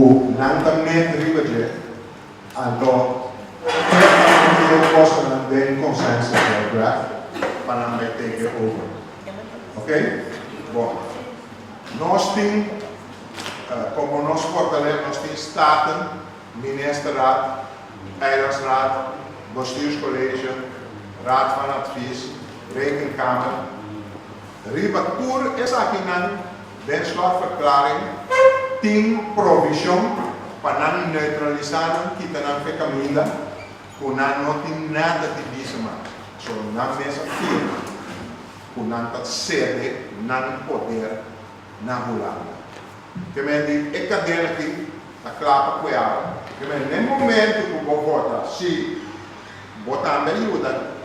Ku nan ta met riba dje, anto ke ta mete e kosnan den consensus draft pa nan bai take e over. Ok? Bon. Nos tin, komo nos fortalesa, nos tin Staten, Ministerraad, Eilandsraad, Bestuurscollege, Raad van Advies, Rekenkamer. Riba tur esakinan den slotverklaring tin provishon pa nan neutralisá nan, kita nan fe kaminda ku nan no tin nada di bisa mas. So nan mes a firma ku nan ta sede nan poder na Hulanda. Ke men di e kadena aki ta kla pa kue awa. Ke men n'e momentu ku bo vota si, bo tambe a yuda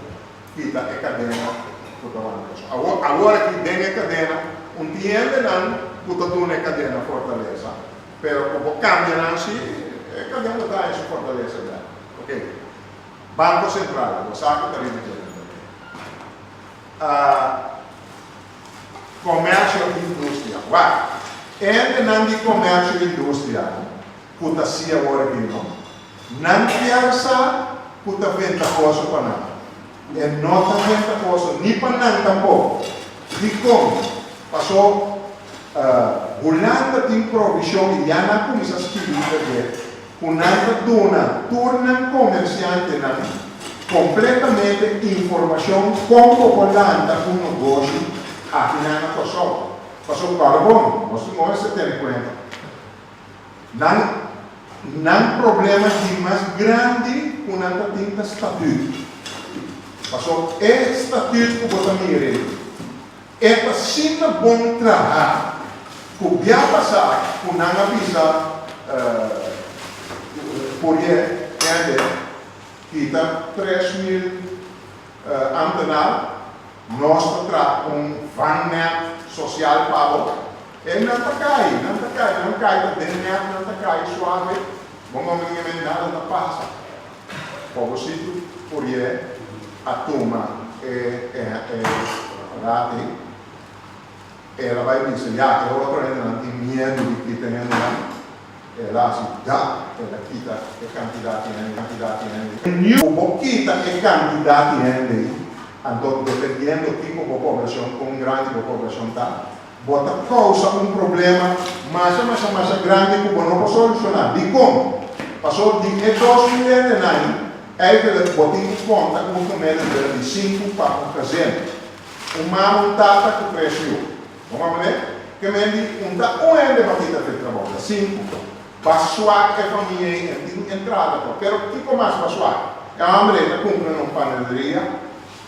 kita e kadena ku ta wanta eso. Awor, awor aki den e kadena, un tin hendenan ku ta duna e kadena fortalesa, pero ku bo kambia nan si, e kadena ta haña su fortalesa bèk. Ok. Banko Sentral, bo sa ku ta riba dje nan tambe. Komersio i industria. Wak, e hendenan di komersio i industria ku ta si awor aki no. Nan kier sa ku ta ventahoso pa nan. E no ta ventahoso ni pa nan tampoko. Dikon? Paso Hulanda tin provishon i ya nan a kuminsá skibi riba dje ku nan ta duna tur nan komersiantenan kompletamente informashon kon bo por lanta un nogoshi aki nan na Kòrsou. Paso kòrda bon, nos tin mester tene kuenta. Nan nan problema di mas grandi ku nan ta tin ta statuut. Paso e statuut ku bo ta mira ei, e ta asina bon traha ku bia pasa ku nan a bisa Pourier kende kita 3000 ambtenaar, nos ta traha un vangnet sosial pa bo. E nan ta kai, nan ta kai, nan kai ta den nèt, nan ta kai suave, bo no mira men nada ta pasa. Pobrecito Pourier a tuma e e e raad ei, el a bai bisa, ya e otro hendenan tin miedu di kita hendenan, el a hasi dap, el a kita e kantidat di hende, kantidat di hende. Ku bo kita e kantidat di hende ei, anto dependiendo kiko bo poblashon, kon grandi bo poblashon ta, Bo ta kousa un problema masha masha masha grandi ku bo no por solushoná. Dikon? Pasobra di e 2000 hendenan ei, eigenlijk bo tin ku konta ku un gemiddelde di sinku pa un gezin. Un mama, un tata ku tres yu. Bo comprende? Ke men di un ta un hende pa kita fe trabou, ta sinku. Ba swak e famia ei en tin entrada pa. Pero kiko mas ba swak? E homber ei ta kumpra na un panaderia.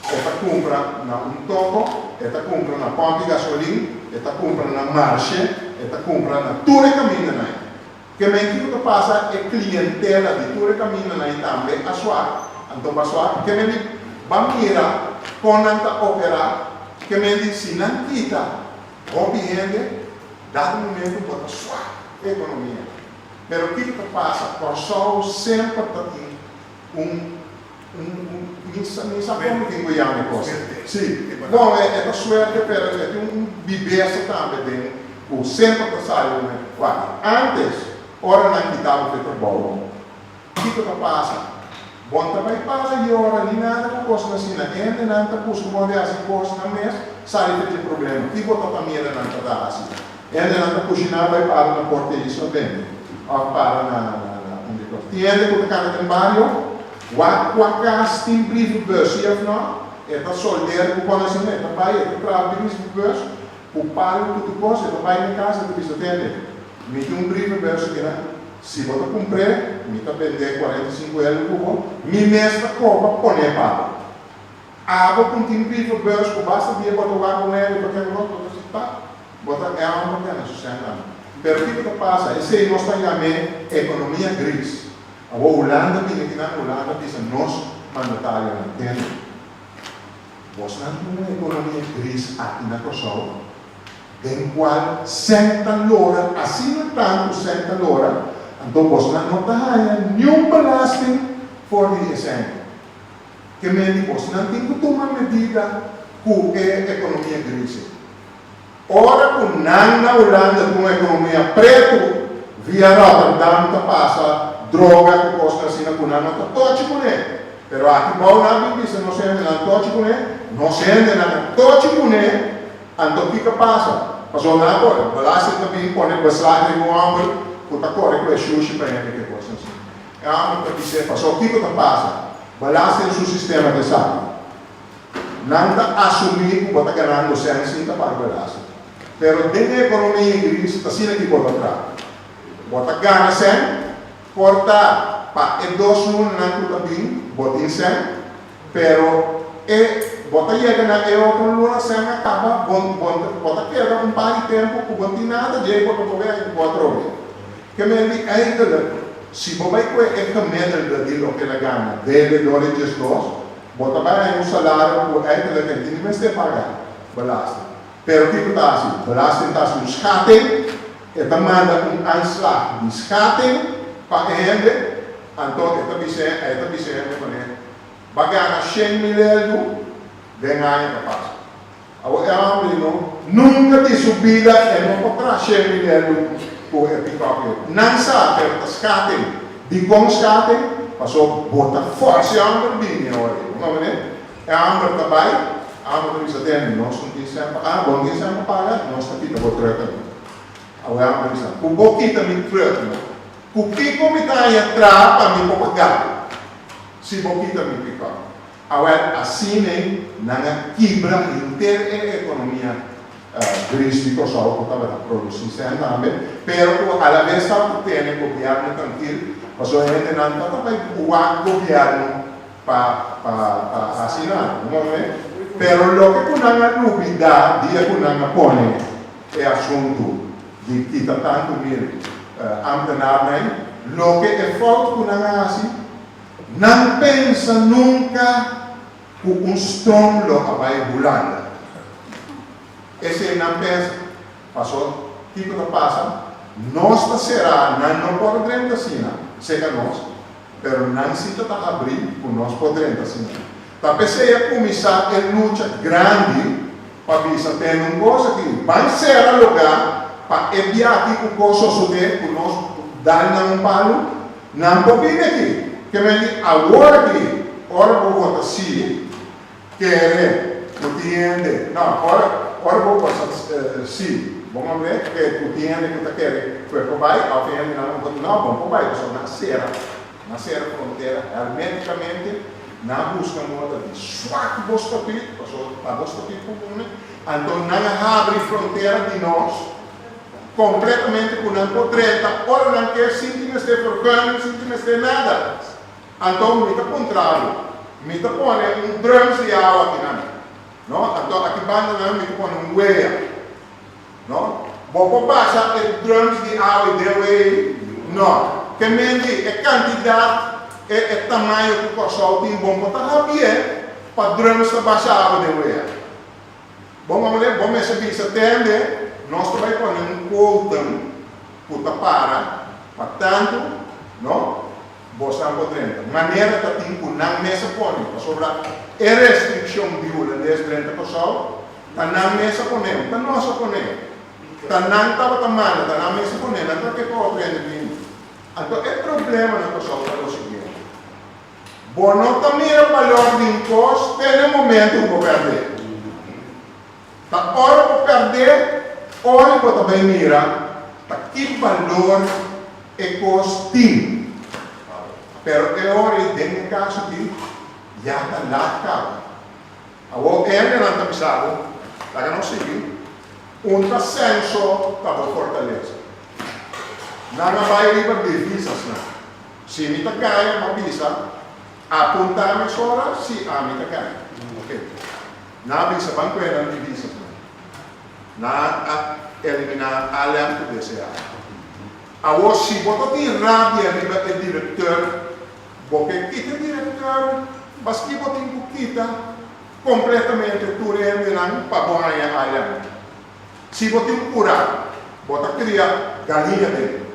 E ta kumpra na un toko, e ta kumpra na pòmp di gasolin, e ta kumpra na marshe, e ta kumpra na tur e kamindanan ei. Ke men kiko ta pasa e klientela di tur e kamindanan ei tambe a suak. Anto ba suak ke men di ba mira kon nan ta operá, ke men di si nan kita hopi hende, dado momento bo ta suak e ekonomia. Pero kiko ta pasa, Kòrsou semper ta tin un Mi sa kon mi tin ku yama e kos. Si, bon e ta suerte pero e tin un bibesa tambe den ku semper ta sali un wak. Antes ora nan kita bo fe trabou kiko ta pasa? Bon ta bai para yora ni nada ku kosnan asina. Hendenan ta buska bon di hasi kos nan mes sali fe dje problema. Ki bo ta ta mira nan ta ta hasi? Hendenan ta kushiná bai para na Porta Isla bende òf para na un di kos. Tin hende ku ta kana den bario, wak kua kas tin brievenbus si òf nò, e ta solder ku pone asina, e ta bai e ta traha brievenbus ku palu ku tur kos, e ta bai na kas e ta bisa tende, mi tin un brievenbus akina, si bo ta kumpr'é mi ta bend'é 45 euro ku bo, mi mes ta koba pon'é pa bo. Abo ku tin brievenbus ku basta dia bo ta wak un hende pa kende bo ta si pa bo ta e homber kende su sèn nan. Pero kiko ta pasa? Esei nos ta yam'é ekonomia gris. Awor Hulanda bini akinan, Hulanda bisa nos mandatarionan, tende, bosnan tin un ekonomia gris aki na Kòrsou den kual sèn ta lora asina tantu sèn ta lora, anto bosnan no ta haña niun belasting for di e sèn. Ke men di bos, nan tin ku tuma medida ku e ekonomia gris ei. Ora ku nan na Hulanda ku un ekonomia pretu, Via Rotterdam ta pasa droga ku kosnan asina ku nan no ta tochi kuné. Pero aki bou nan bin bisa nos hendenan tochi kuné, nos hendenan a tochi kuné, anto kiko pasa? Pasobra nan a kore, belasting ta bin pone beslag riba un hòmber ku ta kore ku e shushi pa hende ku e kosnan asina. E hòmber ta bis'é, pasobra kiko ta pasa? Belasting su sistema ta esaki. Nan ta asumí ku bo ta ganando sèn sin ta paga belasting. Pero den e ekonomia gris ta asina ki bo ta traha. Bo ta gana sèn, por ta pa e dos lunanan ku ta bin bo tin sèn, pero e bo ta yega na e otro luna sèn a kaba, bo bo ta keda un par di tempu ku bo tin nada dje bo ta por bèk ku atrobe. Ke men di eigenlijk si bo bai kue e gemiddelde di loke el a gana debe dor e 12, Bo ta bai haña un salario ku eigenlijk e tin di mester paga belasting. Pero kiko ta hasi? Belasting ta hasi un schatting, e ta manda un aanslag di schatting pa e hende, anto e ta bisa e ta bisa e hende manera, Ba gana 100.000 eldu den aña ta pasa. Awor e hombre no nunca di su bida e no por traha 100.000 eldu cu e pick-up ei. Nan sa pero ta schatting. Dicon schatting? Paso bo ta forsa e homber bini e ora ei. Bo mama ne? E homber ta bay, e homber ta bisa tende nos no tin cen pa ah bo no tin cen pa paga? Nos ta kita bo truck anto. Awor e homber bisa cu bo kita mi truck no? Cu kico mi ta haña traha pa mi por paga si bo kita mi pick-up? Awel, asina nan a kibra henter e ekonomia gris di Kòrsou ku tabata produsí sèn tambe, pero ku alabes tabata tene gobièrnu trankil, pasobra e hendenan tabata bai wak gobièrnu pa pa pa hasi nada, bo move? Pero loke ku nan a lubidá dia ku nan a pone e asuntu di kita tantu mil ámtenarnan, loke e fout ku nan a hasi, Nan pensa nunca cu un stroom lo a bay Hulanda. Esey nan pensa. Paso kico ta pasa? Nos ta cera, nan no por drenta asina cerca nos, pero nan si ta ta habri cu nos por drenta asina. Ta p'esey a cuminsa e lucha grandi pa bisa tende un cos aki, ban cera lugar pa e biaha aki cu cos sosode cu nos dal nan un palu, Nan por bini aki. Ke men di awor aki, ora bo vota sí, kere ku tin hende, no, ora, ora bo vota sí, bo mamb'é ke ku tin hende ku ta kere ku e por bai, òf e hendenan ku vota no, bo no por bai, pasobra nan a sera, nan a sera frontera hermétikamente, nan a buska moda di swak bo statuut, pasobra ta bo statuut ku pone, anto nan a habri frontera di nos. Completamente cu nan por drenta ora nan kier sin tin mester vergunning, sin tin mester nada. Anto mi ta puntra bo, mi ta pone un drums di awa aki nan, no? Anto aki banda nan mi ta pone un wea, no? Bo por basha e drums di awa y den wea ei? No. Ke men di e cantidad, e e tamaño cu Corsou tin bon por ta habie pa drums ta basha awa den wea. Bon hombre, bo mester bisa tende, nos ta bai pone un quotum cu ta para pa tanto, no? Bosnan por drenta. Manera ta tin cu nan mes a pone, pasobra e restriccion di Hulandes drenta Corsou, ta nan mes a pone, ta nos a pone. Ta nan tabata manda, ta nan mes a pone, nan ta ke pa otro hende bini. Anto e problema na Corsou ta lo siguiente. Bo no ta mira balor di un kos te na e momento ku bo pèrd'é. Ta ora bo pèrd'é, ora bo ta bai mira ta ki balor e kos tin. Pero e ora ei den e kaso aki ya ta lat kaba. Awor e hendenan ta bisa bo, laga nos sigui, un ta senso ta bo fortalesa. Nan a bai riba divisasnan. Si mi ta gaña bo a bisa apunta mesora si ami ta gaña. Ok. Nan a bisa ban kue nan divisas nan. Nan a elimina ALM ku DCA. Awor si bo ta tin rabia riba e directeur bo ke kita e directeur paski bo tin ku kita completamente tur e hendenan pa bo haña ALM. Si bo tin kura bo ta kria galiña den.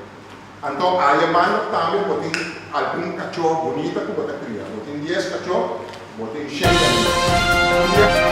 Anto aya banda tambe bo tin algun kachó bunita ku bo ta kria. Bo tin 10 kachó, bo tin 100 galiña.